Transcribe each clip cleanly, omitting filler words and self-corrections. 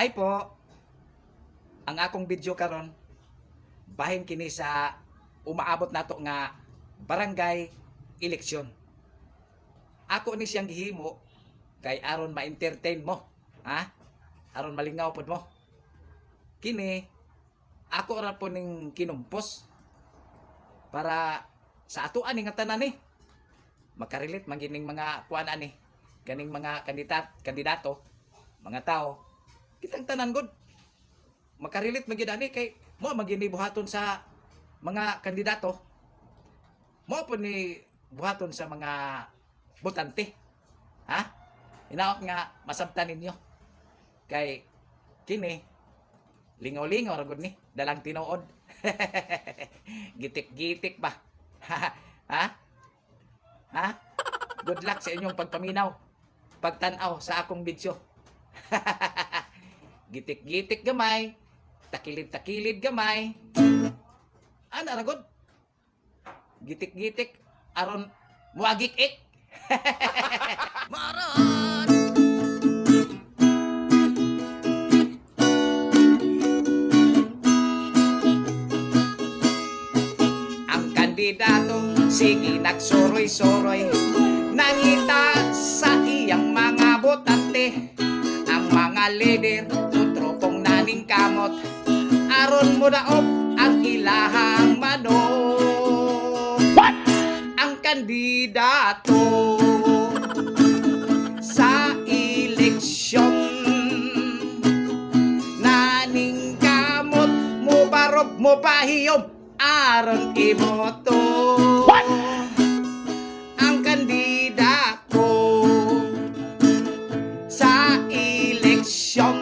Hi po. Ang akong video karon bahin kini sa umaabot nato nga barangay eleksyon. Ako ni siyang gihimo kay aron ma-entertain mo, ha? Aron malingaw pod mo. Kini ako ra po ning kinumpos para sa atoan ni nga tanan ni makarelate man gining mga kuan ani kaning mga kandidato, mga tao, kitang tanan gud makarelate man gyud ani kay mo man gyud ni buhaton sa mga kandidato, mo po ni buhaton sa mga botante, ha? Hinaot nga masabtan ninyo kay kini lingaw-lingaw ra gud ni, dalang tinuod, gitik-gitik ba, ha ha? Good luck sa inyong pagpaminaw, pagtan-aw sa akong video. Gitik-gitik gamay, takilid-takilid gamay. Ana ra gud. Gitik-gitik aron muagik-ik. Maran! Ang kandidato sige nagsuroy-suroy, nangita sa iyang mga botante. Ang mga leader tutropong naning kamot aron mo daop ang ilahang manok. What? Ang kandidato sa eleksyon naning kamot mo barog mo pahiyom aron iboto. What? Ang kandidato sa eleksyon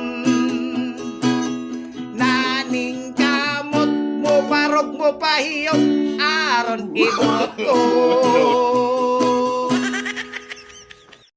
naning kamot mo barog mo pahiyom aron iboto.